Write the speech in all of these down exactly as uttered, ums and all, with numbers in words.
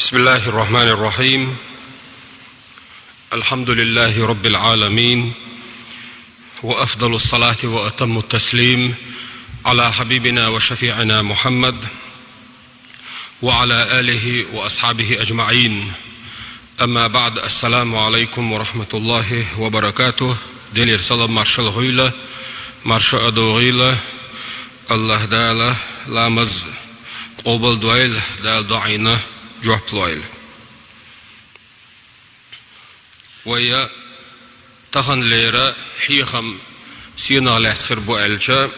بسم الله الرحمن الرحيم. الحمد لله رب العالمين، وأفضل الصلاة وأتم التسليم على حبيبنا وشفيعنا محمد وعلى آله وأصحابه أجمعين. أما بعد، السلام عليكم ورحمة الله وبركاته. Делера салам маршалла хуьлда, марша а догӀийла. АллахӀ Дала ламаз къобал дойла, Дала дуӀайна жоп лойла. Вай таханлера хьехам сенах лаьцна хир бу аьлча,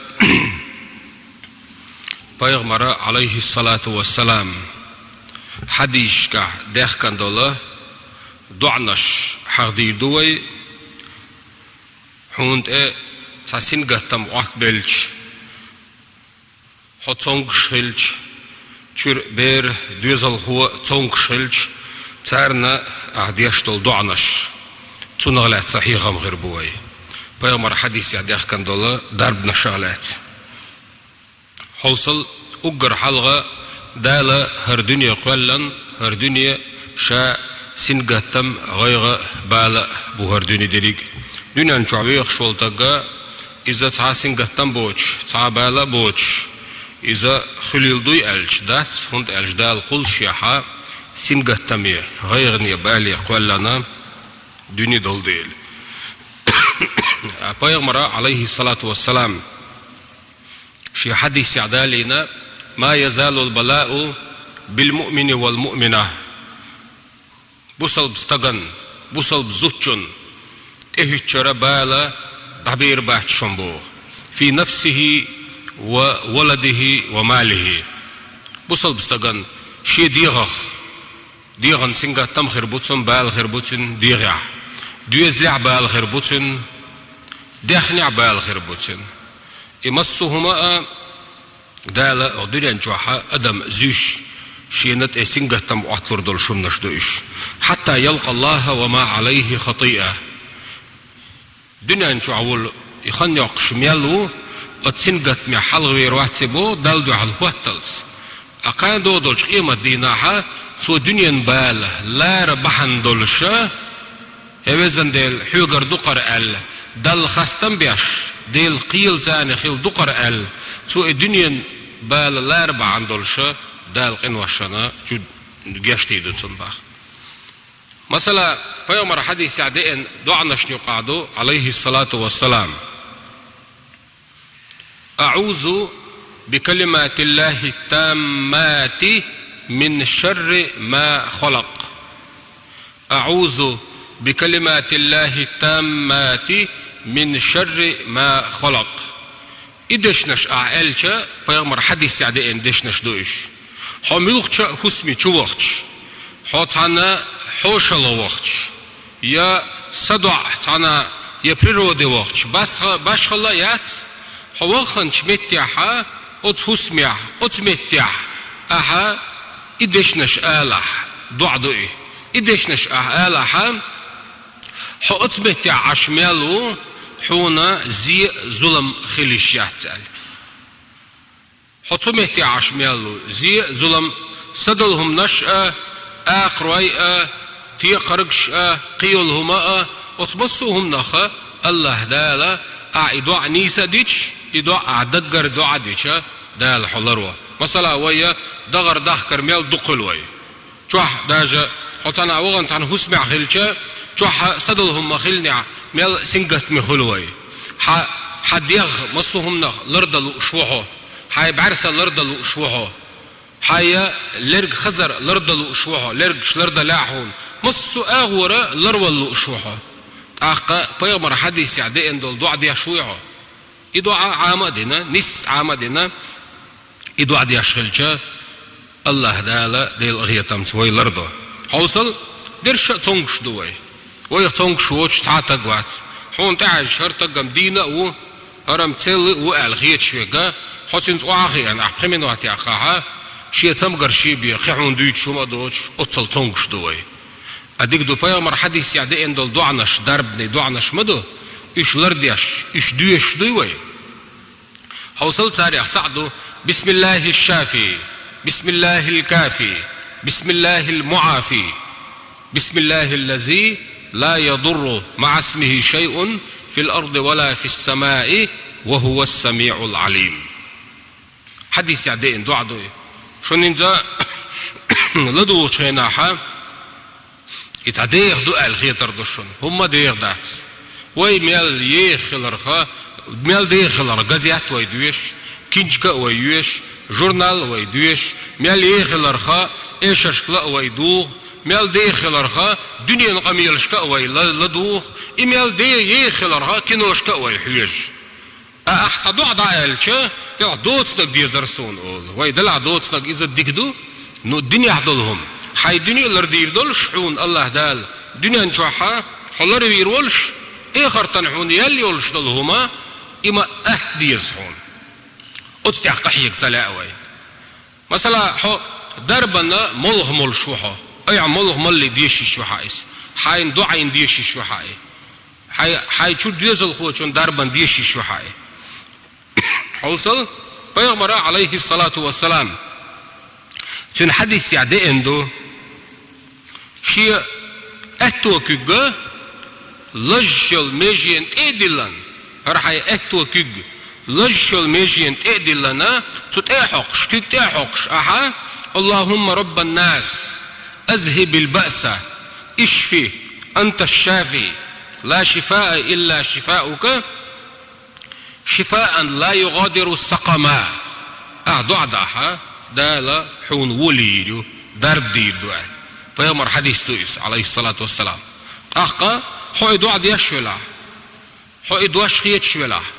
пайхамара, Ӏалайхиссалату вассалам, хьадисашкахь даьхкина долу доӀанаш хьахдийр ду вай, хьуна тӀе цхьа сингаттам Ӏоттабелча, хьо цомгуш хилча, чуьра бер, доьзалхо цомгуш хилча, царна ахь деш долу доӀанаш, цунах лаьцна хьехам хир бу вай, пайхамара хьадисехь даьхкина долу дарбанашах лаьцна. Хьовсал, уггар хьалха Дала хӀара дуьне кхоьллина, хӀара дуьне ша сингаттам, гӀайгӀа, бала бу хӀара дуьне дерриг. Дуьнен чохь вехаш волу стаг, иза цхьа сингаттам боцуш, цхьа бала а боцуш, иза хуьлийла дуй аьлча дац, хӀунда аьлча Дала кхуллушехь сингаттаме, гӀайгӀане, бале кхоьллина дуьне долу дела. Пайхамара, Ӏалайхиссалату вассалам, шен хьадисехь далийна: «Ма язалул балаъу бил муъмини вал муъмина». Бусалба стагана, бусалба зудчунна тӀехӀуьттуш яра бала дӀабер бац шуна боху. «Фи нафсихи ва валадихи ва малихи». Бусалба стагана шен дегӀах, дегӀан сингаттам хир бу цунна, бала хир бу цунна дегӀехь, доьзалехь бала хир бу цунна, даьхнехь бала хир бу цунна. И массо а хӀума а Дала оха дуьнен чохь адам зуьйш, шена тӀе сингаттам Ӏотталур долуш хӀуманаш ду уьш. «Хьатта ялкъа Аллаха ва ма Ӏалайхи хатиа». Дуьнен чохь волу и хан йоккхуш мел ву, оцу сингаттамехь хьалхавер вац и боху, Далла дуьхьал хӀотталц. Ткъа кхана догӀу долчу къематдийнахь цо дуьненан бала лара бахьана долуш, «ХӀей, везан Дела, хьоьгара ду-кх хӀара», аьлла, Далла хастам беш, Делан кхелаца хила ду-кх хӀара аьлла, цо и дуьненан бала лара бахьана долуш, Дала къиношна чу гечдийр ду цунна боху. Масала, пайхамара хьадисехь деана доӀанашна юкъахь ду, Ӏалайхиссалату вассалам: «АӀузу бикалиматиллахи ттаммати мин шарри ма халакъ». «АӀузу бикалиматиллахи ттаммати мин шарри ма халакъ». И дешнаш ахь аьлча, пайхамара хьадисехь деана дешнаш ду уьш. Хьо муьлххачу а хӀусаме чу вахча, хьо цхьана хьошалгӀа вахча, я садоӀа цхьана, я природе вахча, басха-, башхалла а яц, хьо вахханчу меттехь, оцу хӀусамехь, оцу меттехь ахьа и дешнаш алахь, доӀа ду и. И дешнаш ахь алахь, хьо оцу меттехь Ӏаш мел ву, хьуна зе а, зулам хила йиш яц аьлла. Хьо цу метте Ӏаш мел ву, зе а, зулам, садолу хӀуманаш а, акхарой а, текхаргаш а, кхийолу хӀума а, оцу массо а хӀуманах а АллахӀ Дала, ахьа и доӀа нийса а дича, и доӀа ахьа даггара доӀа а дича, Дала хьо ларо. Масала, вай дагӀар дахкар мел дукха хуьлу вай. Чохь даже хьо цхьана вахана цхьана хӀусамехь хилча, чохь садолу хӀума ма хиллинехь, мел сингаттаме хуьлу вай. Хьан, хьан дегӀ массо а хӀуманах лардан лууш ву хьо, хьан бӀаьрса лардан лууш ву хьо, хьан лерг хазар лардан лууш ву хьо, лергаш лардалахь хьуна, массо а агӀора ларвала лууш ву хьо. ТӀаккха пайхамара хьадисехь деана долу доӀа деш вуй хьо? И доӀа Ӏама а дина, нисса Ӏама а дина, и доӀа деш хилча, АллахӀ Дала Делан къинхетамца вай лардо. Хьовсал, дерриш а цомгуш ду вай. Вайх цомгуш воцуш цхьа а таг вац. Хьуна тӀехьаьжча хӀара таг-м дийна а ву, хӀара-м цӀена а ву аьлла хеташ верг, хьо цуьнца охьа а хиъна, ахь пхи минот яьккхахь, шен цамгарш бен, кхин хьуна дуьйцуш хӀума а доцуш, оццул цомгуш ду вай. Ткъа дика ду, пайхамара хьадисехь деана долу доӀанаш, дарбанийн доӀанаш ма ду, уьш лардеш, уьш доьшуш дуй вай? Хьовсал, царех цхьаъ ду: «Бисмиллахиш-шафи, бисмиллахил-кафи, بسم الله المعافي، بسم الله الذي لا يضر مع اسمه شيء في الأرض ولا في السماء وهو السميع العليم. Хьадисехь деана доӀа ду и. Шуна хӀинца ладугӀучу хенахь, и цхьа деха ду аьлла хетар ду шуна. ХӀумма деха дац. Вай мел еха хиларх, мел деха хиларх газет вай доьшу, кинжка а вай йоьшу, журнал а вай доьшу, мел еха хиларх эшаршка ла а вай духу, мел деха хиларх дуьненан къамелашка а вай ла-, ладугӀу, и мел де-, еха хиларх киношка а вай хьоьжу. Ткъа ахь цхьа доӀа дӀа аьлча, делахь доцург дезара суна олу. Вай, делахь доцург иза дика ду, ну, динехь долу хӀума. Хьайн дуьне а лардийр долуш хьуна АллахӀ Дала, дуьнен чохь хьо ларвийр волуш, эхартан хьуна ял йолуш долу хӀума, и ма атта деза хьуна. Оцу тӀехь къахьега ца лаьа вай. Масала, хьо дарбанна молха молуш ву хьо. Айхьа молха малле дешиш ву хьан иза. Хьайна доӀийна дешиш ву хьан и. Хьай-, хьайн чу доьзалхочун дарбан дешиш ву хьан и. Хьовсал, пайхамара, Ӏалайхиссалату вассалам, цуьнан хьадисехь деана ду, шен аьтто куьг лазаш йолу меженна тӀе а диллина, хӀара хьайн аьтто куьг лазаш йолу меженна тӀе а диллина, цу тӀе а хьокхуш, куьг тӀе а хьокхуш ахьа: «اللهم رب الناس، أذهب البأس، اشف، أنت الشافي، لا شفاء إلا شفاؤك، شفاء لا يغادر سقما». Ахьа доӀа дахь, Дала хьуна волийр ю, дарба дийр ду аьлла. Пайхамар хьадис ду иза, Ӏалайхиссалату вассалам. ТӀаккха хьо и доӀа деш велахь, хьо и дош хеташ велахь,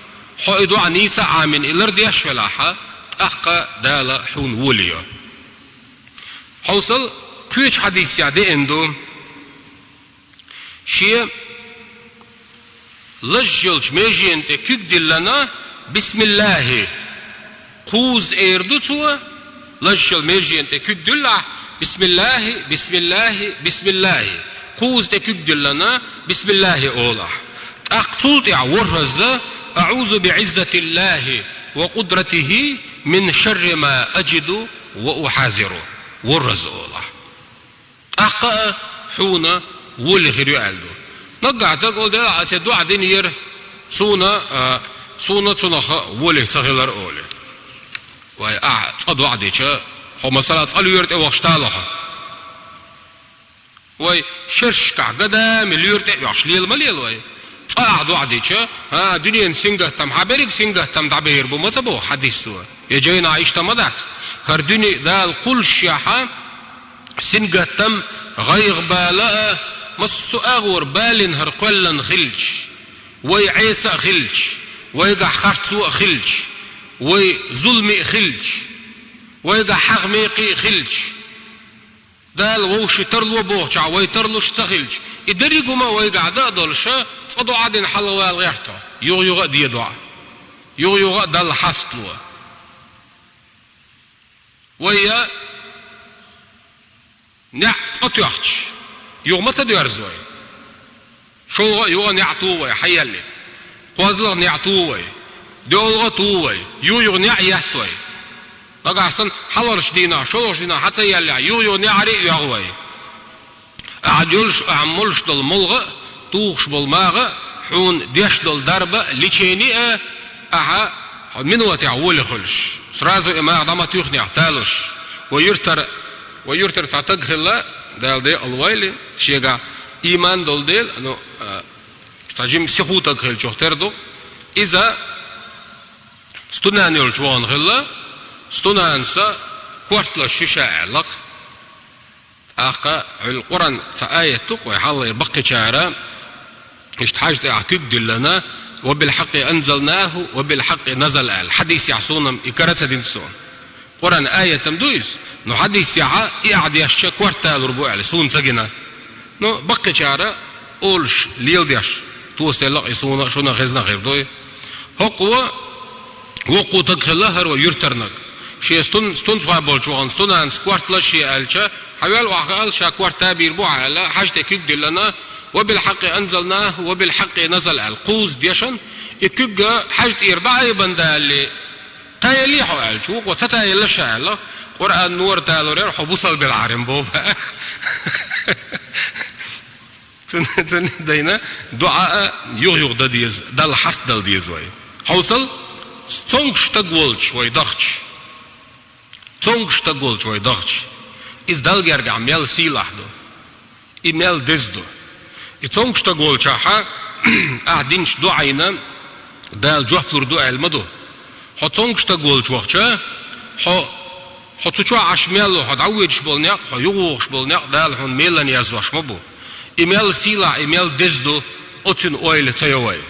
хьо и доӀа нийса а Ӏамийна и лардеш велахь, тӀаккха Дала хьуна волийр ю. Хьовсал, кхечу хьадисехь деана ду, шен лазаш йолчу меженна тӀе куьг диллина, бисмиллахӀи, кхузза эр ду цо, лазаш йолу меженна тӀе куьг диллахь, бисмиллахӀи, бисмиллахӀи, бисмиллахӀи, кхузза тӀе куьг диллина, бисмиллахӀи олахь. ТӀаккха цул тӀаьхьа ворхӀазза: «أعوذ بعزة الله وقدرته من شر ما أجد وأحاذر». ВорхӀазза олахь. ТӀаккха а хьуна воле хир ю аьлла ду. Наггахь дага олу дела, аса доӀа динера, суна, а, суна цунах воле ца хилар оле. Вай, ахьа цкъа доӀа дича, хьо масала цкъа лоьра тӀе вахаш талахьа. Вай, шершкахь гадами лоьра тӀе а вахаш лела ма лела вай. Цкъа ахьа доӀа дича, а, дуьненан сингаттам, хьан берриг сингаттам дӀабер бу ма ца боху хьадис ву. Я жайна иштта ма дац. ХӀара дуьне Дала кхуллушехьа, сингаттам, гӀайгӀа бала а, массо а агӀор балина хӀара кхоьллина хилча, вай Ӏеса а хилча, вайгахь харцо а хилча, вай зуламе а хилча, вайгахь хьагӀ-мекхи а хилча, Дала вовши тарло бохучохь вай тарлуш ца хилча, и дерриг хӀума вайгахь дан а долуша, цкъа доӀа дина хьалавала гӀерта хьо. Юха-юха а де доӀа. Юха-юха а Далла хьастало. Вай я неӀ цкъа тоьхча, юха ма ца доьрза вай. ШолгӀа а юха а неӀ ту вай, хьаеллийта. КхозлагӀа а неӀ ту вай. ДоьалгӀа а ту вай. Юха-юха неӀ етта вай. Нагахь санна хьалхарчу дийнахь, шолгӀачу дийнахь хьан ца еллехь, юха-юха неӀаре а йоьгӀу вай. Ахьа йолуш, ахьа молуш долу молха а, тухуш болу магӀа а, хьуна деш долу дарба а, лечение а, ахьа хьо минотехь воле хуьлуш. Сразу и магӀа дӀа ма туьйхинехь талуш. Вай юьртара, вай юьртара цхьа таг хилла, Дала декъала войла, шегахь ийман долу дела, ну, а, цхьа жима сиху таг хилчух тера ду. Иза стунан йолчу вахана хилла, стунанца корта лазаш ю ша аьлла-кх. ТӀаккха Ӏуьллу Къуръан цхьа аят ду-кх вай хьалхара баккхийчара, иштта хьажа тӀехь куьг диллина: «وبالحق أنزلناه وبالحق نزل», аьлла. Хьадисехь суна-м и кара ца дина суна. Къуръан аятам ду иза, но хьадисехьа и ахьа дешча корта талур бу аьлла, суна ца гина. Ну, баккхийчара олуш, леладеш, тосаделла-кх и суна а, шуна а хезна а хир дуй. ХӀокхо воккхо таг хилла хӀара вай юьртарнаг. Шен стун-, стунцхой болчу вахана стунанца корта лазаш е аьлча, хьавел охьахаал, ша корта бийр бу хьан аьлла, хьажа тӀе куьг диллина: «وبالحق أنزلناه وبالحق نزل», аьлла. Кхузза дешан, и куьг хьажа тӀера дӀа а айбан далале, таяллий хьо аьлча, вукхо ца таялла ша аьлла. Къуръан нур талур яр, хьо бусалба белахь боху. Цуьнан, цуьнан дайна дуӀа а юха-юха дан деза, Далла хьастадала деза вай. Хьовсал, цомгуш стаг волчу вай дахча. Цомгуш стаг волчу вай дахча. Иза Далла гергахь мел сийлахь ду. И мел деза ду. И цомгуш стаг волчохь ахь динчу дуӀайна Дала жоп лур ду аьлла ма ду. Хьо цомгуш стаг волчу вахча, хьо, хьо цу чохь Ӏаш мел ву, хьо дӀавоьдуш болу некъ, хьо юхавогӀуш болу некъ Дала хьуна мелана яздеш ма бу. И мел сийлахь, и мел деза ду, оцуьнан ойла ца йо вай.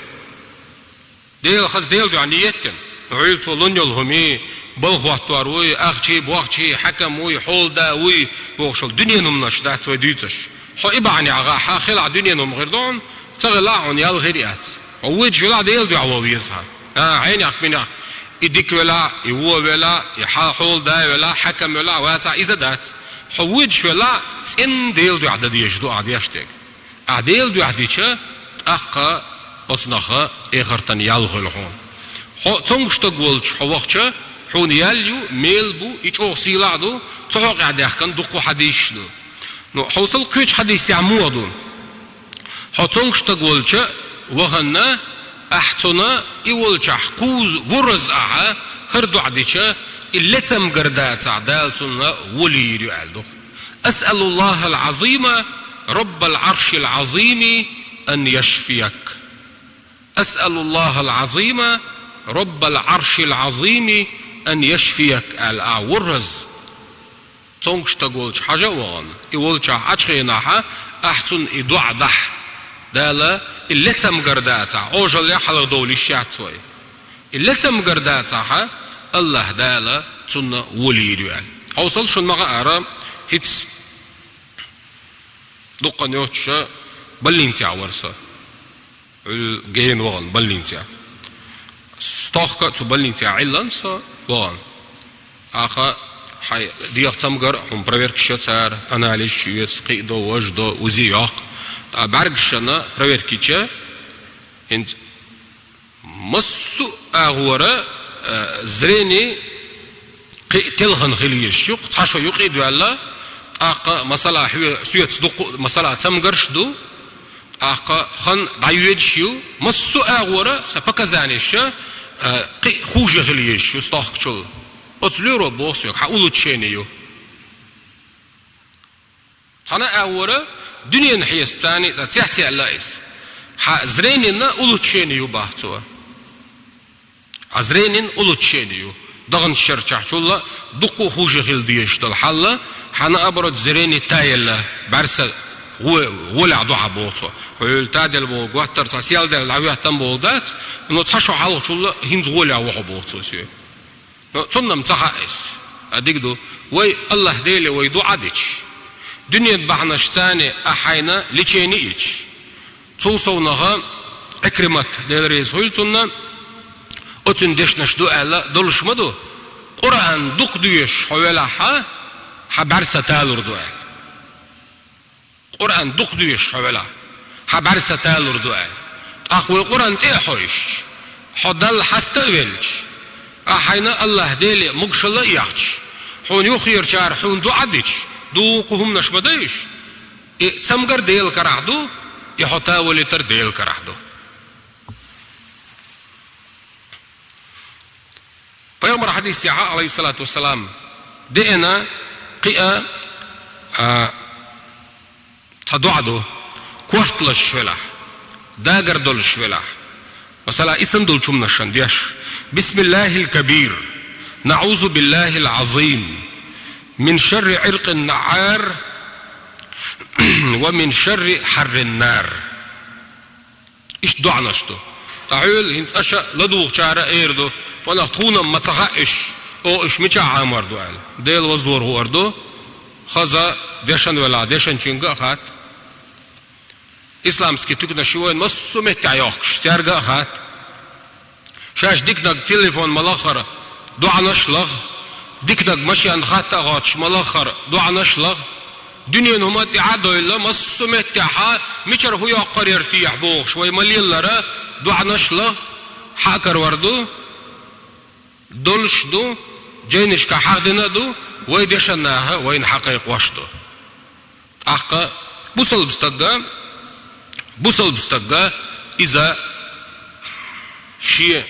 Дела хаза Делан дуьхьа ниет дина. Хьуьлла цо лун йолу хӀума, балха хӀоттор вуй, ахчий, бохчий, хьаькам вуй, хьолада вуй, бохуш волу дуьненан хӀуманаш дац вай дуьйцуш. Хьо и бахьанехь гӀахь хилахь дуьненан хӀума хир ду хьуна, ца хилахь хьуна ял хир яц. Хьо вуьйцуш велахь Делан дуьхьа вон веза хьан. А, хьенех-минех. И дика велахь, и вон велахь, и хьа-, хьолада велахь, хьаькам велахь, вацахь иза дац. Хьо вуьйцуш велахь, цӀенна Делан дуьхьа дан дезаш ду ахь деш дерг. Ахь Делан дуьхьа дича, тӀаккха оцу наха эхартан ял хуьлу хьуна. Хьо цомгуш стаг волчу хьо вахча, хьуна ял ю, мел бу, и чӀогӀа сийлахь ду, цу хьокъехь даьхкина дуккха хьадисаш ду. Ну, хьовсал кхечу хьадисехь муха ду. Хьо цомгуш стаг волча ваханна, ахь цунна и волчохь кхуза вурраза ахьа хӀара дуӀа дича, и ле цамгар дацахь Дала цунна вон лийр ю аьлла ду. أسأل الله العظيم رب العرش العظيم أن يشفيك. أسأل الله العظيم رب العرش العظيم أن يشفيك аьлла ахь вурраза. Цомгуш стаг волчу хьажа а вахана, и волчохь Ӏачу хенахьа, ахь цунна и дуӀа дахь. Дала, и ле цамгар дацахь, Ӏожаллех хьалха довла йиш яц вай. И ле цамгар дацахьа, АллахӀ Дала цунна вон лийр ю аьлла. Хьовсал, шуна ма-хаъара, хӀинца дуккха йоцуша больницехь вара со. Гена вахана больницехь. Стохка цу больницехь Ӏиллина со вахана. Аха, хьайн дегӀан цамгар а хьуна проверкаш йо цара, анализаш йоьцу, кхин а до, важа до, УЗИ йоккху. Ткъа бӀаьргашна проверка йича, хӀинца массо а агӀора, э, зрение кхин а телхана хила езаш ю, цхьа шо юкъа а доьлла, тӀаккха масала хьоь-, соьца дуккха а масала цамгарш а ду, тӀаккха хан дӀайоьдуш а ю, массо а агӀора сан показаниеша, э, кхин а хуже хила езаш ю стохкачул. Оцу лоьро боху соьга, хьан улучшение ю. Цхьана а агӀора дуьненан хьесап царна а цецваьлла иза. Хьан зренина улучшение ю боху цо. Хьан зренина улучшение ю. Даханчу шарчохь чул а дуккха а хуже хила дезаш долу хьал, хьан наоборот зрение таелла, бӀаьрса гӀо-, гӀолехь ду хьан боху цо. Хьуьлла таделла боху, готтара цхьа сел даьлла дӀахӀоьттина боху дац, но цхьа шо хьалхачул а хӀинца гӀолехь ву хьо боху цо соьга. Но цунна-м ца хаьа иза. А дика ду, вай АллахӀ Деле вай дуӀа дича, дуьненан бахьанашца а хьайна лечение йича. Цул совнаха Ӏикримат, Дела реза хуьлда цунна, оцуьнан дешнаш ду аьлла долуш ма ду. Къуръан дукха доьшуш хьо велахьа, хьан бӀаьрса талур ду аьлла. Къуръан дукха доьшуш хьо велахь, хьан бӀаьрса талур ду аьлла. ТӀаккха вай Къуръан тӀе а хьовсуш, хьо Далла хьаста а велча, ахь хьайна АллахӀ Деле могушалла а ехча, хьуна юххерачара хьуна дуӀа дича, дуккха хӀуманаш ма дай уьш. И цамгар Делан карахь ду, и хьо тавалийтар Делан карахь ду. Пайхамар хьадисехь, Ӏалайхиссалату вассалам, деана кхин а, а, цхьа доӀа ду, корталаш велахь, дагар долуш велахь. Масала, и санна долчу хӀуманашна деш: بسم الله الكبير، نعوذ بالله العظيم، من شر عرق النعار، ومن شر حر النار. Иштта доӀанаш ду. Ткъа хьуьлла хӀинца аша ладугӀучара а эр ду, ванах тхуна-м ма ца хаьа уьш, о, уьш мичахь Ӏамор ду аьлла. Дела вазлора хуур ду, хаза дешна велахь, дешначуьнга а хатта. Исламский туьканаш ю вайн массо а меттехь йохкуш, цаьрга а хатта. Шаьш диканиг телефон ма лаххара, доӀанаш лаха, диканиг машен хатта а хоттуш ма лаххара, доӀанаш лаха. Дуьненан хӀума тӀаьхьа а довлла, массо а меттехьа мичара хӀу йоккхур яра техьа бохуш, вай ма леллара, доӀанаш лаха, хьа а карор ду, долуш ду, жайнашка хьахдина а ду, Вай дешан наха вайна хьакхайкхош ду. ТӀаккха бусалба стага, бусалба стага иза шен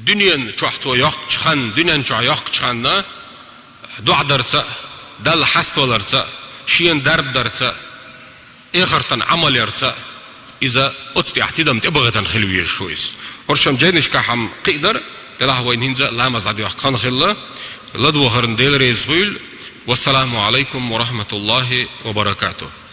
дуьнен чохь цо йоккхачу хан, дуьнен чохь йоккхачу ханна доӀа дарца а, Далла хьаставаларца а, шена дарба дарца а, эхартан Ӏамал ярца а, иза оцу тӀехь тидам тӀебахийтина хила везаш ву иза. ХӀорш-м жайнашкахь-м кхиъ дара, делахь вайна хӀинца а ламаз дӀадоьхка хан хилла, ладогӀарна Дела реза хуьйла. Вассаламу Ӏалайкум ва рахьматуллахӀи ва баракатухӀ.